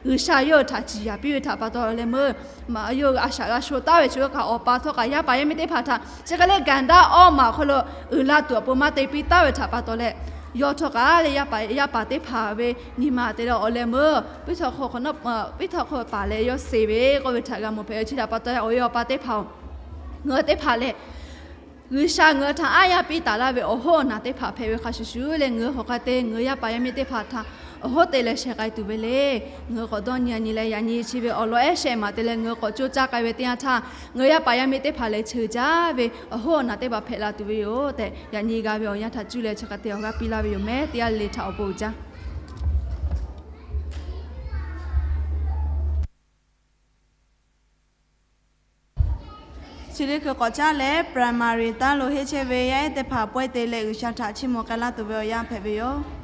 G'uiˬsha yawˇ hui htaꞈ ciˍ yanˍ piˇ ve htaꞈ pa taw leh meuˇ, maꞈ yawˇ hui a shaꞈ g'a sho taˍ ve chi ve kaꞈ, awˬ pa htawˇ kaꞈ yaˇ paˍ yaˇ miˇ teˇ hpaˍ htaꞈ chi hk'e leh gaˬ daꞈ awˇ maˬ awˬ hk'aw lo uiˍ la tuˬ awˬ pon maˇ te piˇ taˍ ve htaꞈ pa taw leh, yawˇ htawˇ kaꞈ leh yaˇ paˍ yaˇ paˍ teˇ hpaˍ ve nyi ma te leh awˬ leh meuˇ, piˉ htawˇ hk'aw paˍ leh yawˇ seˍ ve k'oˆ ve htaꞈ g'a mawˬ hpehꞈ ve. Chi htaꞈ pa taw leh awˬ e awˬ pa teˇ hpaˍ-oˬ, ngaˬ hui teˇ hpaˍ lehˬ G'uiˬsha ngaˬ hui htaꞈ aˉ yaˇ piˇ taˍ laˇ ve awˬ hoˉ awˬ naˬ teˇ hpaˍ hpehꞈ ve hk'a shuˍ shuˍ leh, ngaˬ hui hk'aˬ hk'e te ngaˬ hui yaˇ paˍ yaˇ miˇ teˇ hpaˍ htaꞈ awˬ hoˉ te leh sheh k'ai tuˬ ve le. Ngaˬ hui k'awꞈ dawˇ nyi a nyi leh, yaꞈ nyi chi ve awˬ lawn ehˉ shehˆ maˬ te leh ngaˬ hui k'awꞈ coˇ caˇ k'ai ve teˇ yanˇ htaˇ, ngaˬ hui yaˇ paˍ yaˇ miˇ teˇ hpaˍ lehˬ ceuˬ jaˇ ve awˬ hoˉ awˬ naˬ teˇ hpaˍ hpehꞈ la tuˬ ve yoˬ tehꞈ, yaꞈ nyi g'a ve awˬ yanˇ htaꞈ cuˇ leh chi hk'e te awˬ g'aˇ piˇ laˇ ve yoˬ mehˉ. Teˇ g'aˇ le le htaꞈ awˬ bon uiˍ jaˇ. Chi teˇ hkui k'awꞈ caˉ leh, Primary tanˇ lo henˇ chehˇ ve yaˇ ehˉ teˇ hpaˍ pawehˇ te leh G'uiˬsha htaꞈ chiˇ mvuh k'ai laˇ tuˬ ve awˬ yanˇ hpehꞈ ve yoˬ.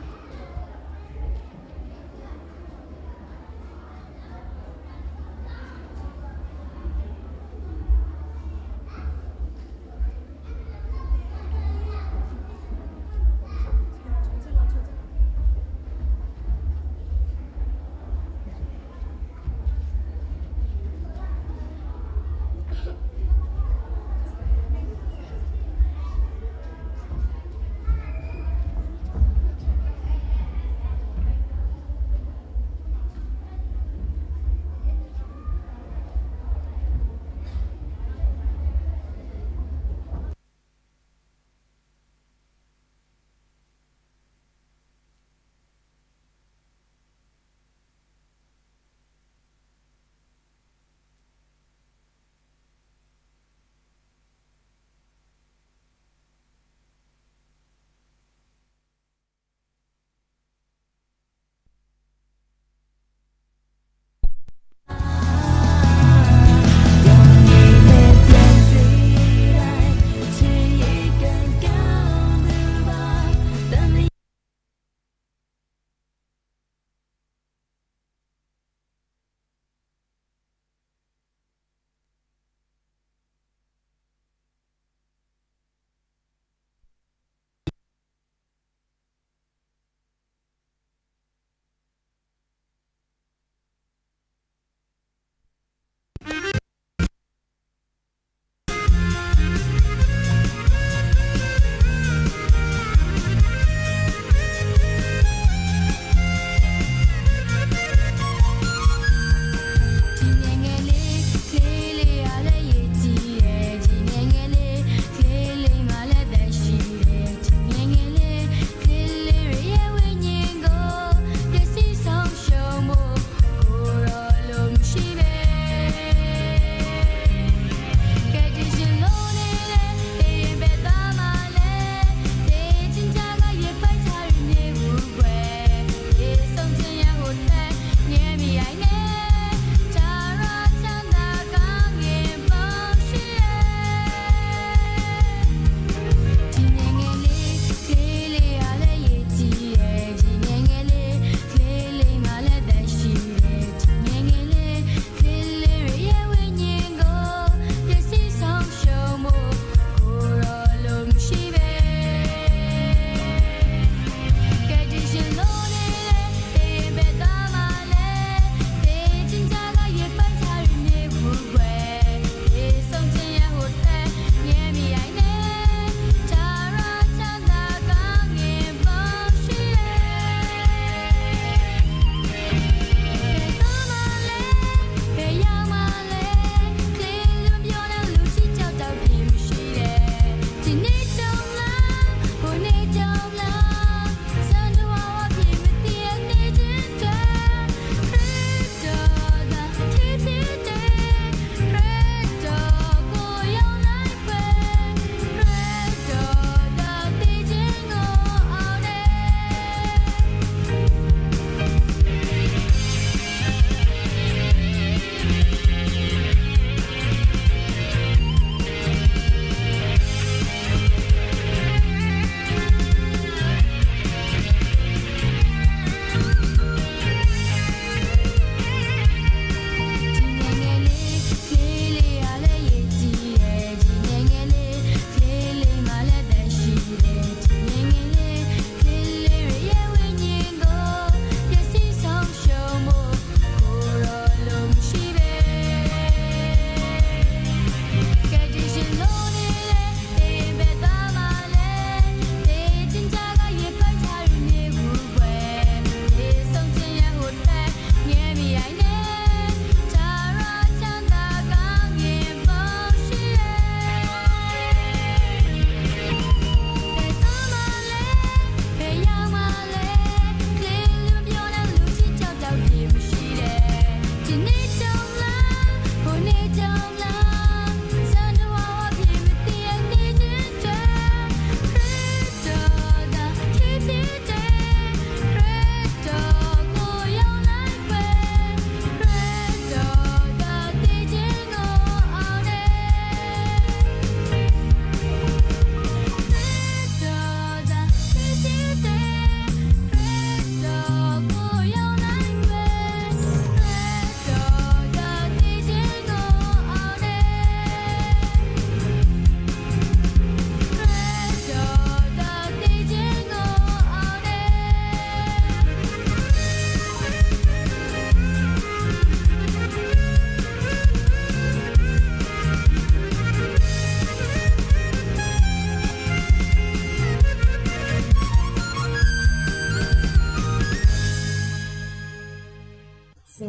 Chi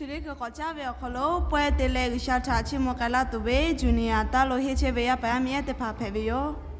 teˇ hkui k'awꞈ caˉ ve awˬ hk'aw lo pawehˇ te leh G'uiˬsha htaꞈ chiˇ mvuh k'ai laˇ tuˬ ve Junior taˇ lo henˇ chehˇ ve yaˇ paˍ yaˇ miˇ ehˉ teˇ hpaˍ hpehꞈ ve yoˬ.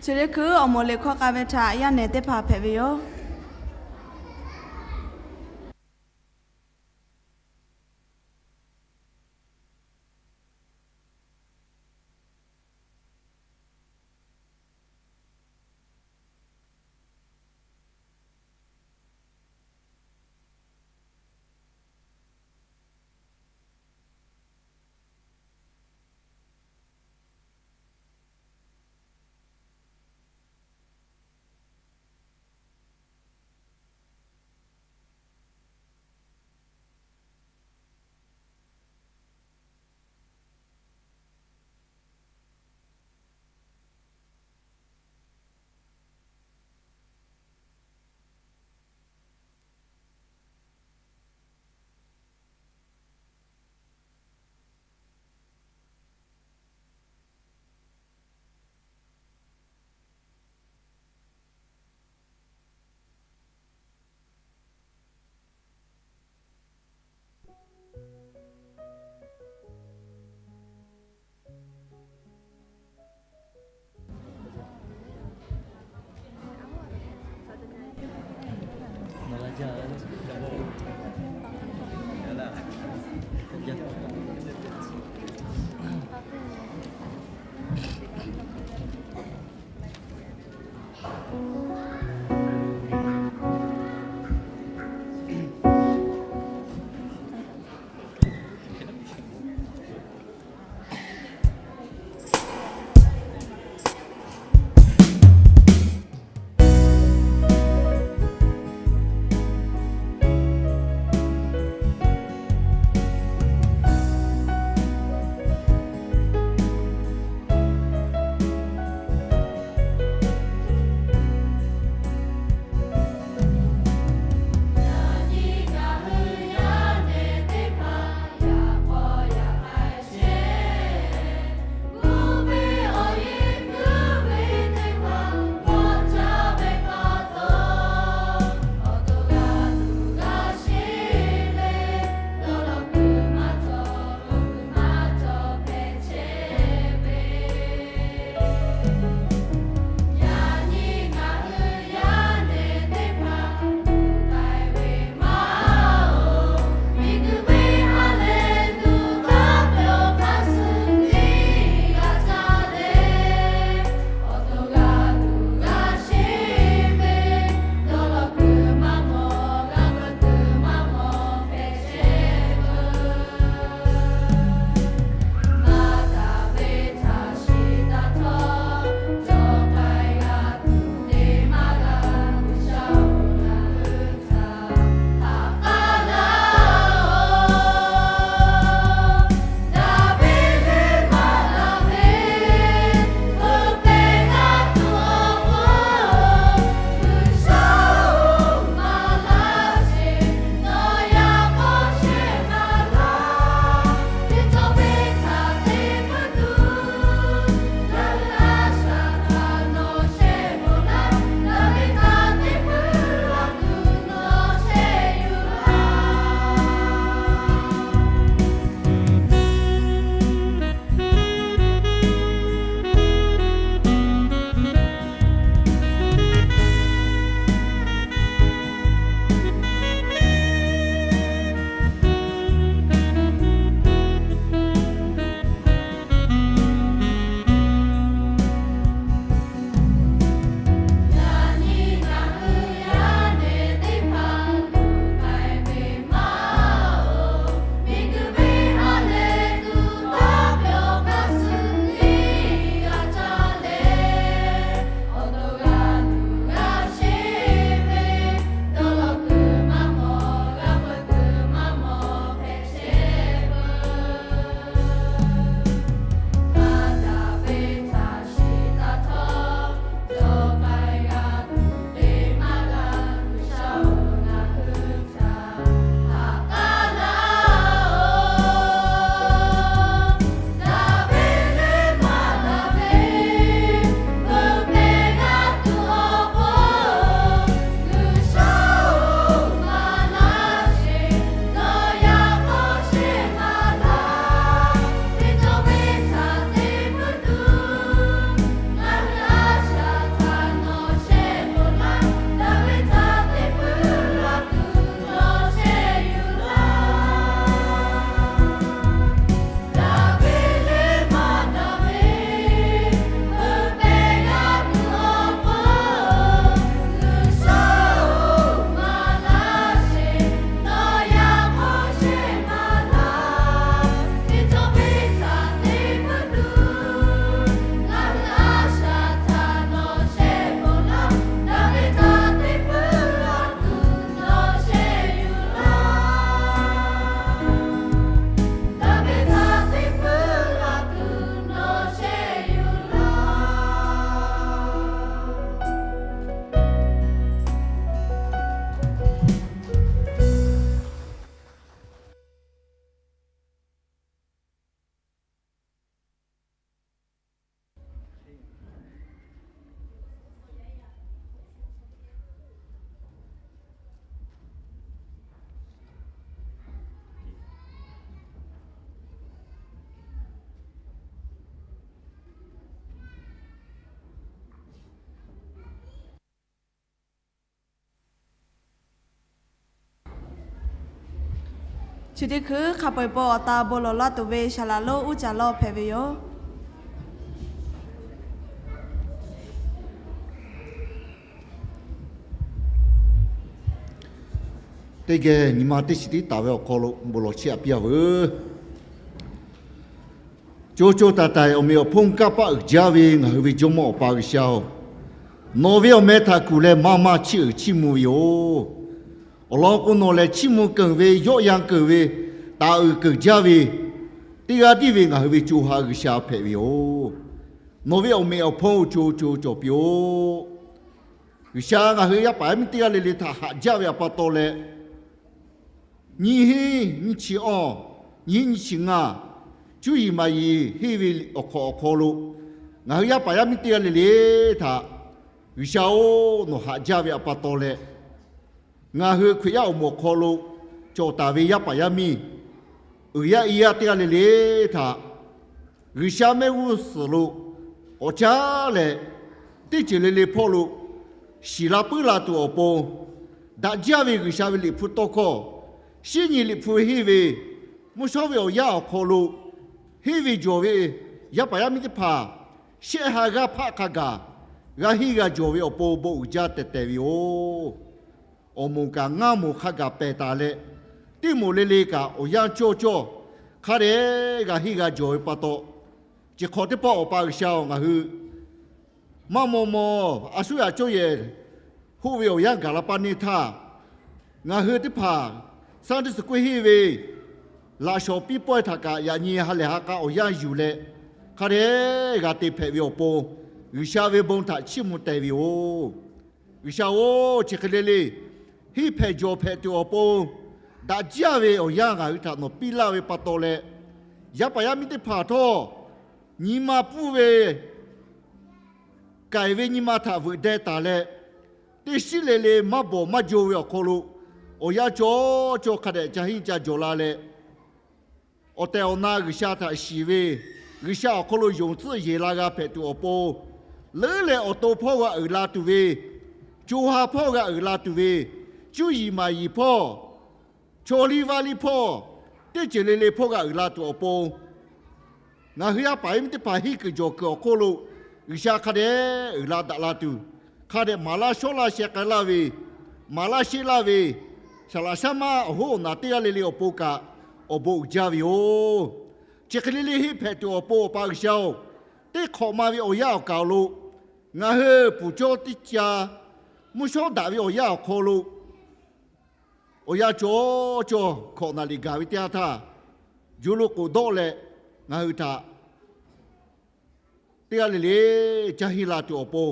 Chi teˇ hkui awˬ moˍ liꞈ hkawˇ k'a ve htaꞈ yaˇ nehˬ teˇ hpaˍ hpehꞈ ve yoˬ. Chi teˇ hkui hk'a peu-eˬ pon awˬ ta bon lawˬ laˇ tuˬ ve saˍ laꞈ lonˉ uˉ caˍ lawˇ hpehꞈ ve yoˬ. Teˇ geh nyi ma teˇ shiˍ tiˉ taˍ ve awˬ hk'aw lo bon lawˬ chiˇ aꞈ piˇ a veuˬ. Co co taiˍ taiˍ awˬ meꞈ awˬ hponˇ kanˇ paˆ uiˍ jaˇ ve ngaˬ hui ve Jawˇmawˇ Awˬ pa G'uiˬsha-oˬ, nawˬ ve awˬ meh htaꞈ kuˬ leh maˇ maˇ chiˇ uiˍ chiˇ mvuh ve yoˬ. Awˬ lawn k'o, nawˬ lehˬ chiˇ mvuh keunˍ ve, yawˆ yan keunˍ ve, taˍ uiˍ keunˍ jaˇ ve, teˇ g'aˇ tiˉ ve ngaˬ hui ve co ha G'uiˬsha hpehꞈ ve yoˬ. Nawˬ ve awˬ meꞈ awˬ hponˇ co co cawˬ piˇ-oˆ. G'uiˬsha ngaˬ hui yaˇ paˍ yaˇ miˇ teˇ g'aˇ le le htaꞈ haꞈ jaˇ ve awˬ pa taw leh, nyiˇ hinˉ nyiˇ chi awˇ, nyiˇ hinˉ nyiˇ chi ngaˇ, cuˇ yiˍ maˍ yiˍ henˇ ve awˬ hk'awꞈ awˬ hk'aw lo, ngaˬ hui yaˇ paˍ yaˇ miˇ teˇ g'aˇ le le htaꞈ, G'uiˬsha-oˬ, nawˬ haꞈ jaˇ ve awˬ pa taw leh, ngaˬ hui Hkriꞈ yaˇ awˬ moˍ awˬ hk'aw lo cawˬ taˍ ve yaˇ paˍ yaˇ miˇ uiˍ yaˇ i yaˇ teˇ g'aˇ le le htaꞈ G'uiˬsha mehˆ g'uˇ suhˍ lo k'awꞈ caˉ leh, teˇ ceuˬ le le hpawˇ lo shiˍ la puiˉ la tuˬ awˬ pon, daꞈ jaˇ ve G'uiˬsha ve Liꞈ hpu tawˇ hkawˇ, shinˉ nyi Liꞈ hpu henˇ ve, mvuhˇ shawˉ ve awˬ yanˇ awˬ hk'aw lo henˇ ve jawˬ ve yaˇ paˍ yaˇ miˇ teˇ hpaˍ shehˆ ha g'aˇ hpaˆ hk'a gaˬ g'a henˇ g'a jawˬ ve awˬ pon bon uiˍ jaˇ tehˬ tehˬ ve yoˬ. Awˬ moˍ kaꞈ ngaˇ moˍ hk'a gaˬ pehˬ taˍ leh, teˇ moˍ le le kaꞈ awˬ yanˇ cawˇ cawˇ hk'a dehꞈ g'a henˇ g'a jawˬ ve pa taw, chi hk'awꞈ teˇ pawˆ Awˬ pa G'uiˬsha-oˬ, ngaˬ hui maˇ maw maw a suˉ yaꞈ cawˇ yehˬ hoˆ ve awˬ yanˇ gaˬ la paˇ neˇ htaˇ, ngaˬ hui teˇ hpaˍ Sunday school henˇ ve laꞈ shawˍ piˇ pawehˇ htaꞈ kaꞈ yaꞈ nyi ha lehˬ ha k'a awˬ yanˇ yuˬ leh, hk'a dehꞈ g'a te hpehꞈ ve awˬ pon, G'uiˬsha ve bon htaꞈ chiˇ mvuh tehˬ ve yoˬ. G'uiˬsha-oˬ, chi hk'e le le henˇ hpehꞈ jawˬ hpehꞈ tuˬ awˬ pon daꞈ jaˇ ve awˬ yanˇ ngaˬ hui htaꞈ nawˬ piˇ laˇ ve pa taw leh, yaˇ paˍ yaˇ miˇ teˇ hpaˍ htawˇ nyi ma pfuhˇ ve k'aiˬ ve nyi ma htaꞈ veuꞈ deh taˍ leh, teˇ shiˉ le le maˇ bawˬ maˇ jo ve awˬ hk'aw lo awˬ yanˇ cawˇ cawˇ hk'a dehꞈ ca henˇ ca jawˬ la leh, awˬ tehˬ awˬ na G'uiˬsha htaꞈ shiˍ ve, G'uiˬsha awˬ hk'aw lo yonˍ tcuhˆ yeˬ la g'a hpehꞈ tuˬ awˬ pon, leuˉ leh awˬ to hpawˇ g'a uiˍ la tuˬ ve, co ha hpawˇ g'a uiˍ la tuˬ ve, cuˇ yiˍ maˍ yiˍ hpawˇ, chaw liˇ vaˇ liˇ hpawˇ, teˇ ceuˬ le le hpawˇ g'a uiˍ la tuˬ awˬ pon, ngaˬ hui yaˇ paˍ yaˇ miˇ teˇ hpaˍ henˇ kuiˬ jawˬ kuiˬ awˬ hk'oˆ lo G'uiˬsha hk'a dehꞈ uiˍ la daꞈ la tuˬ, hk'a dehꞈ maˍ laˇ shawˉ laˇ sheh k'ai laˇ ve, maˍ laˇ sheˆ laˇ ve, saˍ laꞈ shaˉ maˇ awˬ hoˉ awˬ naˬ teˇ g'aˇ le le awˬ pon kaꞈ awˬ bon uiˍ jaˇ ve yoˬ. Chi hk'e le le henˇ hpehꞈ tuˬ awˬ pon Awˬ pa G'uiˬsha-oˬ, teˇ hk'awꞈ ma ve awˬ yanˇ awˬ kaˍ awˬ lo ngaˬ hui puˍ cawˇ teˇ ca mvuhˇ shawˉ daꞈ ve awˬ yanˇ awˬ hk'aw lo awˬ yanˇ cawˇ cawˇ hkawꞈ naˍ liꞈ gaˬ ve teˇ yanˇ htaˇ, yuˬ lo k'oˍ dawˆ leh ngaˬ hui htaꞈ teˇ g'aˇ le le caˇ henˇ la tuˬ awˬ pon,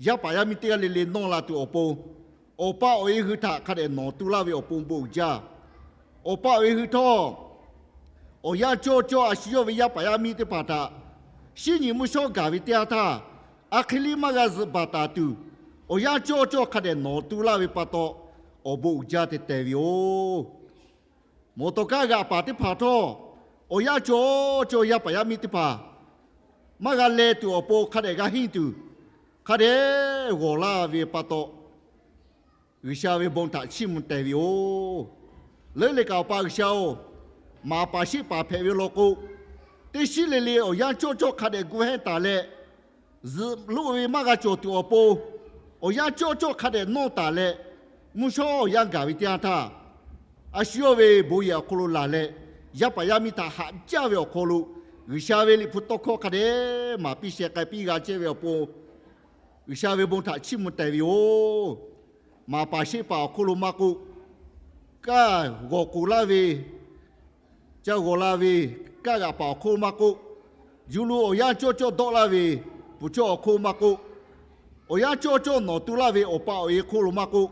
yaˇ paˍ yaˇ miˇ teˇ g'aˇ le le nawˇ la tuˬ awˬ pon, awˬ pa awˬ e hui htaꞈ hk'a dehꞈ nawˬ tu laˇ ve awˬ pon bon uiˍ jaˇ. Awˬ pa awˬ e hui htawˇ, awˬ yanˇ cawˇ cawˇ a shu yawˇ ve yaˇ paˍ yaˇ miˇ teˇ hpaˍ htaꞈ shinˉ nyi mvuhˇ shawˉ gaˬ ve teˇ yanˇ htaˇ, a hk'e liˇ maˇ g'a zuhꞈ baˬ taˍ tuˬ, awˬ yanˇ cawˇ cawˇ hk'a dehꞈ nawˬ tu laˇ ve pa taw, awˬ bon uiˍ jaˇ tehˬ tehˬ ve yoˬ. Mawˬ tawˬ kaˇ g'aꞈ paˍ teˇ hpaˍ htawˇ, awˬ yanˇ cawˇ cawˇ yaˇ paˍ yaˇ miˇ teˇ hpaˍ maˇ g'a leh tuˬ awˬ pon hk'a dehꞈ g'a henˇ tuˬ, hk'a dehꞈ g'awˬ laˇ ve pa taw, G'uiˬsha ve bon htaꞈ chiˇ mvuh tehˬ ve yoˬ. Leuˉ leh kaꞈ Awˬ pa G'uiˬsha-oˬ, maˍ paˍ sheˆ paˍ hpehꞈ ve law k'o, teˇ shiˉ le le awˬ yanˇ cawˇ cawˇ hk'a dehꞈ gu hehnˇ taˍ leh, zuhꞈ loˆ ve maˇ g'a cawˬ tuˬ awˬ pon, awˬ yanˇ cawˇ cawˇ hk'a dehꞈ nawˇ taˍ leh, mvuhˇ shawˉ awˬ yanˇ gaˬ ve teˇ yanˇ htaˇ, a shu yawˇ ve bon yehˬ awˬ hk'aw lo laˬ leh, yaˇ paˍ yaˇ miˇ htaꞈ haꞈ jaˇ ve awˬ hk'aw lo, G'uiˬsha ve Liꞈ hpu tawˇ hkawˇ hk'a dehꞈ maˍ piˇ sheh k'ai piˇ g'a chehˇ ve awˬ pon, G'uiˬsha ve bon htaꞈ chiˇ mvuh tehˬ ve yoˬ. Maˍ paˍ sheˆ paˍ awˬ hk'oˆ lo maˇ k'oˆ, kaˇ g'awˬ k'oˍ laˇ ve, ca g'awˬ la ve, kaˇ g'aꞈ paˍ awˬ hk'oˆ lo maˇ k'oˆ, yuˬ lo awˬ yanˇ cawˇ cawˇ dawˆ laˇ ve, puˍ cawˇ awˬ hk'oˆ lo maˇ k'oˆ, awˬ yanˇ cawˇ cawˇ nawˬ tu laˇ ve awˬ pa awˬ e hk'oˆ lo maˇ k'oˆ,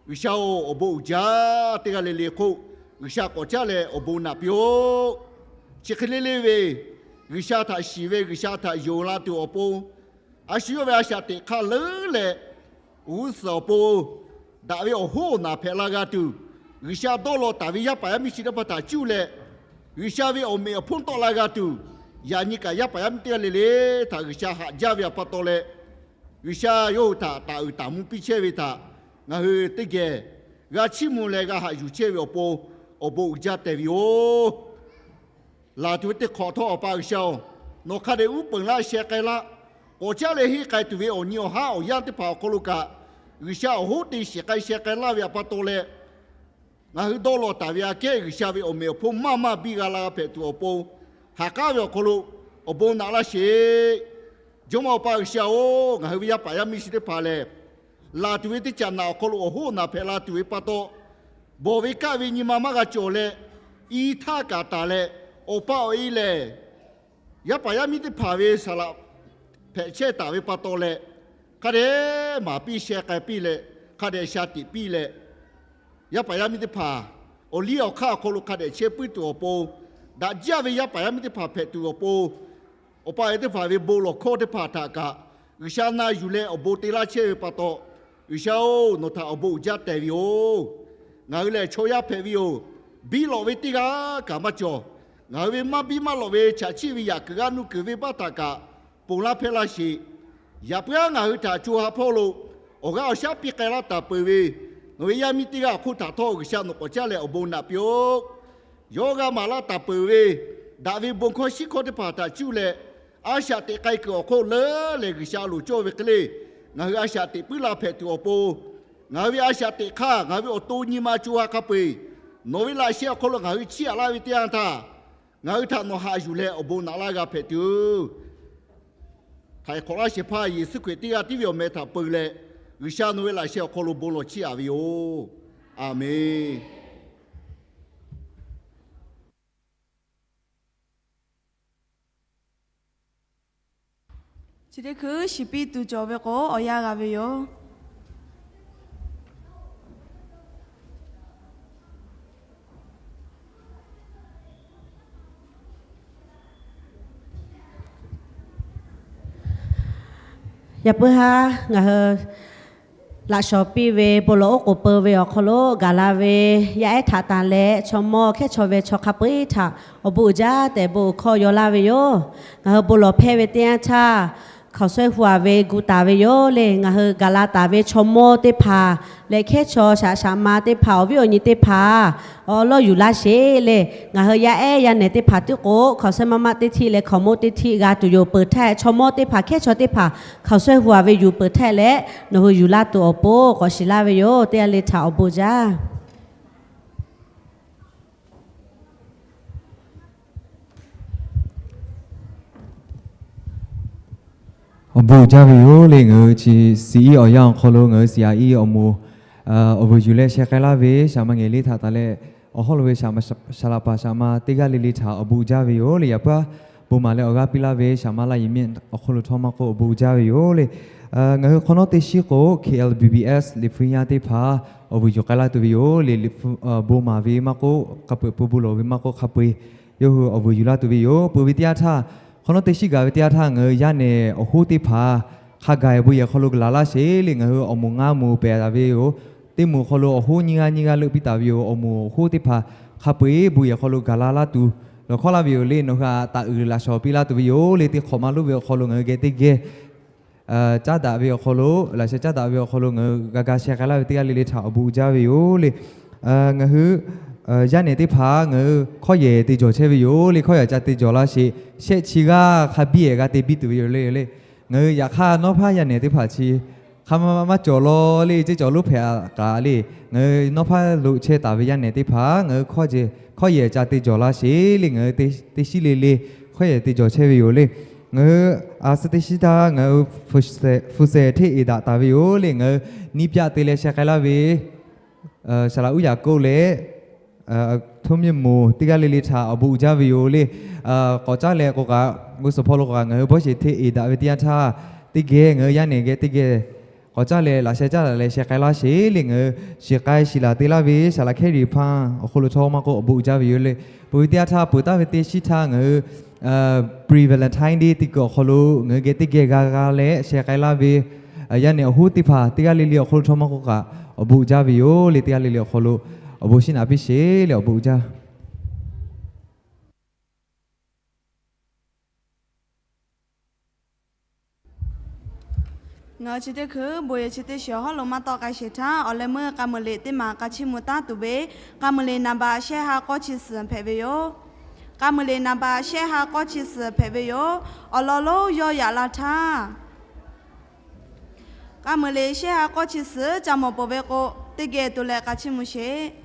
G'uiˬsha-oˬ, awˬ bon uiˍ jaˇ teˇ g'aˇ le le hk'oˆ G'uiˬsha k'awꞈ caˉ leh awˬ bon naꞈ piˇ-oˆ. Chi hk'e le le ve, G'uiˬsha htaꞈ shiˍ ve, G'uiˬsha htaꞈ yonˍ la tuˬ awˬ pon, a shu yawˇ ve a shaꞈ teꞈ hk'aˇ leuˉ leh, g'uˇ suhˍ awˬ pon daꞈ ve awˬ hoˉ awˬ naˬ hpehꞈ la g'a tuˬ, G'uiˬsha dawˇ law taˍ ve yaˇ paˍ yaˇ miˇ chi teˇ hpaˍ htaꞈ cuˇ leh, G'uiˬsha ve awˬ meꞈ awˬ hponˇ tawˆ la g'a tuˬ, yaꞈ nyi kaꞈ yaˇ paˍ yaˇ miˇ teˇ g'aˇ le le htaꞈ G'uiˬsha haꞈ jaˇ ve awˬ pa taw leh, G'uiˬsha yawˇ hui htaꞈ taˍ uiˍ taˍ mvuh piˇ chehˇ ve htaꞈ ngaˬ hui teˇ geh g'a chiˇ mvuh leh g'a haꞈ yuˬ chehˇ ve awˬ pon, awˬ bon uiˍ jaˇ tehˬ ve yoˬ. Laˬ tuˬ ve teˇ hk'awꞈ htawˇ, Awˬ pa G'uiˬsha-oˬ, nawˬ hk'a dehꞈ uˉ peunˍ laˇ sheh k'ai laˇ. K'awꞈ caˉ leh henˇ k'ai tuˬ ve awˬ nyi awˬ haˉ awˬ yanˇ teˇ hpaˍ awˬ hk'aw lo kaꞈ, G'uiˬsha awˬ hoˉ te shiˍ k'ai sheh k'ai laˇ ve pa taw leh, ngaˬ hui dawˇ law taˍ ve aꞈ kehˉ G'uiˬsha ve awˬ meꞈ awˬ hponˇ maˇ maˇ biˇ g'a la hpehꞈ tuˬ awˬ pon, ha k'aˉ ve awˬ hk'aw lo awˬ bon naꞈ laˇ sheˍ. Jawˇmawˇ Awˬ pa G'uiˬsha-oˬ, ngaˬ hui ve yaˇ paˍ yaˇ miˇ chi teˇ hpaˍ lehˬ, laˬ tuˬ ve teˇ caꞈ naꞈ awˬ hk'aw lo awˬ hoˉ awˬ naˬ hpehꞈ la tuˬ ve pa taw, bawˬ ve kaˆ ve nyi ma maˇ g'a cawˬ leh, i htaˇ kaꞈ taˍ leh, awˬ pa awˬ e lehˬ, yaˇ paˍ yaˇ miˇ teˇ hpaˍ ve saˍ laꞈ hpehꞈ chehˇ taˍ ve pa taw leh, hk'a dehꞈ maˍ piˇ sheh k'ai piˇ leh, hk'a dehꞈ sha tiꞈ piˇ leh, yaˇ paˍ yaˇ miˇ teˇ hpaˍ awˬ liˇ awˬ hk'aˇ awˬ hk'aw lo hk'a dehꞈ chehˇ puiˉ tuˬ awˬ pon, daꞈ jaˇ ve yaˇ paˍ yaˇ miˇ teˇ hpaˍ hpehꞈ tuˬ awˬ pon, Awˬ pa awˬ e teˇ hpaˍ ve bon lawˬ hkawˇ teˇ hpaˍ htaꞈ kaꞈ G'uiˬsha na yuˬ leh awˬ bon te laˇ chehˇ ve pa taw, G'uiˬsha-oˬ, nawˬ htaꞈ awˬ bon uiˍ jaˇ tehˬ ve yoˬ. Ngaˬ hui lehˬ chaw yaˇ hpehꞈ ve yoˬ. Biˇ lawꞈ ve teˇ g'aˇ kaꞈ maˇ cawˬ. Ngaˬ hui ve maˇ biˇ maˇ lawꞈ ve chaꞈ chiˆ ve yaꞈ kuiˬ g'aˇ nuˇ kuiˬ venˇ baˆ htaꞈ kaꞈ ponˬ laˇ hpehˇ laˇ sheˍ. Yaꞈ puiˉ aˉ ngaˬ hui htaꞈ co ha hpawˇ lo awˬ g'aˇ awˬ shaˉ piˇ k'ai laˇ taˍ peuˬ ve nawˬ ve yaˇ miˇ teˇ g'aˇ awˬ hk'oˆ htaꞈ htawˇ G'uiˬsha nawˬ k'awꞈ caˇ leh awˬ bon naꞈ piˇ-oˆ. Yawˇ g'a maˍ laˇ taˍ peuˬ ve daꞈ ve bon hkawˇ shiˉ hkawˇ teˇ hpaˍ htaꞈ cuˇ leh, a shaꞈ teꞈ k'ai kuiˬ awˬ hk'oˆ leuˉ lehˬ G'uiˬsha loˍ cawˇ ve hk'e le, ngaˬ hui a shaꞈ teꞈ puiˉ la hpehꞈ tuˬ awˬ pon, ngaˬ hui ve a shaꞈ teꞈ hk'aˇ ngaˬ hui ve awˬ to nyi ma co ha hk'a peu-eˬ nawˬ ve laꞈ sheh awˬ hk'aw lo ngaˬ hui chiˇ aꞈ laˇ ve teˇ yanˇ htaˇ, ngaˬ hui htaꞈ nawˬ haꞈ yuˬ leh awˬ bon naꞈ laˇ g'a hpehꞈ tuˬ, htaiˍ hk'awꞈ laˇ shehˍ hpaˇ Yeˍsuˆ Hkriꞈ teˇ g'aˇ tiˉ ve awˬ meh htaꞈ peu leh, G'uiˬsha nawˬ ve laꞈ sheh awˬ hk'aw lo bon lawˬ chiˇ aꞈ ve yoˬ. Aˍmenˍ. Chi teˇ hkui shiˍ piˇ tuˬ cawˬ ve k'o, awˬ yanˇ g'a ve yoˬ. Yaꞈ puiˉ haˉ ngaˬ hui laꞈ shawnˍ piˇ ve bon lawˬ oˉ k'oˍ peu ve awˬ hk'aw lo gaˬ la ve yaˇ ehˉ htaꞈ tanˬ leh, chaw mawˇ hkehˉ chaw ve chaw hk'a peu-eˬ htaꞈ awˬ bon uiˍ jaˇ tehꞈ bon uiˍ hkawˇ yaw laˇ ve yoˬ. Ngaˬ hui bon lawˬ hpehˇ ve teˇ yanˇ htaˇ, hkaoˍ sawehˇ hu-a ve gu taˍ ve yoˬ le. Ngaˬ hui gaˬ la taˍ ve chaw mawˇ teˇ hpaˍ leh hkehˉ chaw shaꞈ shaꞈ ma teˇ hpaˍ awˬ viˉ awˬ nyi teˇ hpaˍ awˬ lawˇ yuˬ laˇ sheˍ le. Ngaˬ hui yaˇ ehˉ yaˇ nehˬ teˇ hpaˍ tiˉ k'o, hkaoˍ sawehˇ maˇ maˇ teˇ htiˆ leh hkaoˍ monˇ teˇ htiˆ g'a tuˬ yoˬ peuˬ htaˇ, chaw mawˇ teˇ hpaˍ hkehˉ chaw teˇ hpaˍ hkaoˍ sawehˇ hu-a ve yuˬ peuˬ htaˇ leh, nawˬ hui yuˬ laˇ tuˬ awˬ pon k'awꞈ shiˍ laˇ ve yoˬ. Teˇ g'aˇ le htaꞈ awˬ bon jaˇ Awˬ bon jaˇ ve yoˬ le. Ngaˬ hui chi C E awˬ yanˇ awˬ hk'aw lo ngaˬ hui C I E awˬ moˍ awˬ vuiˬ yuˬ leh sheh k'ai laˇ ve shaˍ ma ngehˬ le htaꞈ tanˬ leh, awˬ hawˉ lo ve shaˍ laꞈ paˍ shaˍ ma teˇ g'aˇ le le htaꞈ awˬ bon jaˇ ve yoˬ le. Yaꞈ puiˉ bon maˍ leh awˬ g'aˇ piˇ laˇ ve shaˍ ma Laˇ Yiˍ miˆ awˬ hk'aw lo htawˇ maˇ k'oˆ awˬ bon jaˇ ve yoˬ le. Ngaˬ hui hk'awꞈ nawˉ teˇ shiˉ k'o K L B B S liꞈ hpu yaˇ teˇ hpaˍ awˬ vuiˬ yuˬ k'ai laˇ tuˬ ve yoˬ le. Liꞈ hpu bon maˍ ve maˇ k'oˆ, hk'a peu-eˬ pui bon lawˬ ve maˇ k'oˆ, hk'a peu-eˬ yawˇ hui awˬ vuiˬ yuˬ laˇ tuˬ ve yoˬ. Peuˬ ve teˇ yanˇ htaˇ, hk'awꞈ nawˉ teˇ shiˉ gaˬ ve teˇ yanˇ htaˇ, ngaˬ hui yaˇ nehˬ awˬ hoˉ teˇ hpaˍ hk'a gaˬ ve bon yehˬ hk'aw lo gaˬ la laˇ sheˍ le. Ngaˬ hui awˬ moˍ ngaˇ moˍ pehˬ taˍ ve yoˬ. Teˇ moˍ hk'aw lo awˬ hoˉ nyiˇ g'aˇ nyiˇ g'aˇ leuˆ piˇ taˍ ve yoˬ. Awˬ moˍ awˬ hoˉ teˇ hpaˍ hk'a peu-eˬ bon yehˬ hk'aw lo gaˬ la laˇ tuˬ lawˬ hkawˇ laˇ ve yoˬ le. Nawˬ hui htaꞈ uiˍ laꞈ shawnˍ piˇ laˇ tuˬ ve yoˬ le. Teˇ hk'awꞈ maˇ lonˉ ve awˬ hk'aw lo ngaˬ hui geh teˇ geh caˉ daꞈ ve awˬ hk'aw lo, laꞈ sheh caˉ daꞈ ve awˬ hk'aw lo ngaˬ hui g'a ga sheh k'ai laˇ ve teˇ g'aˇ le le htaꞈ awˬ bon jaˇ ve yoˬ le. Ngaˬ hui yaˇ nehˬ teˇ hpaˍ ngaˬ hui hkawˇ yehˬ te jawˬ chehˇ ve yoˬ le. Hkawˇ yehˬ ca te jawˬ laˇ sheˍ. Shehˆ chi g'aˇ hk'a biˇ ehˍ g'a te biˇ tuˬ ve yoˬ le le. Ngaˬ hui yaꞈ hk'aˇ nawˉ hpaˇ yaˇ nehˬ teˇ hpaˍ chi hk'a ma maˇ cawˬ law le, ceˇ cawˬ lonˉ hpehꞈ k'aꞈ le. Ngaˬ hui nawˉ hpaˇ lo chehˇ taˍ ve yaˇ nehˬ teˇ hpaˍ ngaˬ hui hkawˇ yehˬ ca te jawˬ laˇ sheˍ le. Ngaˬ hui teˇ shiˉ le le hkawˇ yehˬ te jawˬ chehˇ ve yoˬ le. Ngaˬ hui a suh teˇ shiˉ htaˇ ngaˬ hui fu shehˍ hteˇ eˍ daꞈ taˍ ve yoˬ le. Ngaˬ hui niˇ pyaˆ te leh sheh k'ai laˇ ve shaˍ laꞈ uˉ yaˍ k'oˆ leh htoˇ mvuhˇ miˬ teˇ g'aˇ le le htaꞈ awˬ bon uiˍ jaˇ ve yoˬ le. K'awꞈ caˉ leh k'o kaꞈ, g'uˇ suhˍ hpawˇ lo k'o kaꞈ ngaˬ hui bawˇ sheˍ hteˇ eˍ daꞈ ve teˇ yanˇ htaˇ, teˇ geh ngaˬ hui yaˇ nehˬ geh teˇ geh k'awꞈ caˉ leh laꞈ sheh caˉ daꞈ leh sheh k'ai laˇ sheˍ le. Ngaˬ hui shiˍ k'ai shiˍ laˬ te laˇ ve shaˍ laꞈ hkehˉ riˍ hpaˇ awˬ hk'aw lo htawˇ maˇ k'oˆ awˬ bon uiˍ jaˇ ve yoˬ le. Peuˬ ve teˇ yanˇ htaˇ peuˬ taˍ ve teˇ shiˉ htaˇ ngaˬ hui pre-Valentine Day teˇ kuiˬ awˬ hk'aw lo ngaˬ hui geh teˇ geh g'a g'a leh sheh k'ai laˇ ve yaˇ nehˬ awˬ hoˉ teˇ hpaˍ teˇ g'aˇ le le awˬ hk'aw lo htawˇ maˇ k'oˆ kaꞈ awˬ bon uiˍ jaˇ ve yoˬ le. Teˇ g'aˇ le le awˬ hk'aw lo awˬ bon shiˉ naꞈ piˇ sheˍ le. Awˬ bon uiˍ jaˇ Ngaˬ hui chi teˇ hkui bon yehˬ chi teˇ shiˍ awˬ hawˉ lo maˇ tawˆ k'ai sheˍ htaˇ, awˬ leh meuˇ k'a muiˬ liꞈ teˇ maˬ k'a chiˇ mvuh taˉ tuˬ ve, k'a muiˬ liꞈ naˍ baꞈ shehˆ ha k'awˇ chi suhˍ hpehꞈ ve yoˬ. K'a muiˬ liꞈ naˍ baꞈ shehˆ ha k'awˇ chi suhˍ hpehꞈ ve yoˬ. Awˬ lawn lonˉ yawˇ yaꞈ la htaˇ, k'a muiˬ liꞈ shehˆ ha k'awˇ chi suhˍ ca mawˬ peuˬ ve k'o, teˇ geh to leh k'a chiˇ mvuh sheˍ.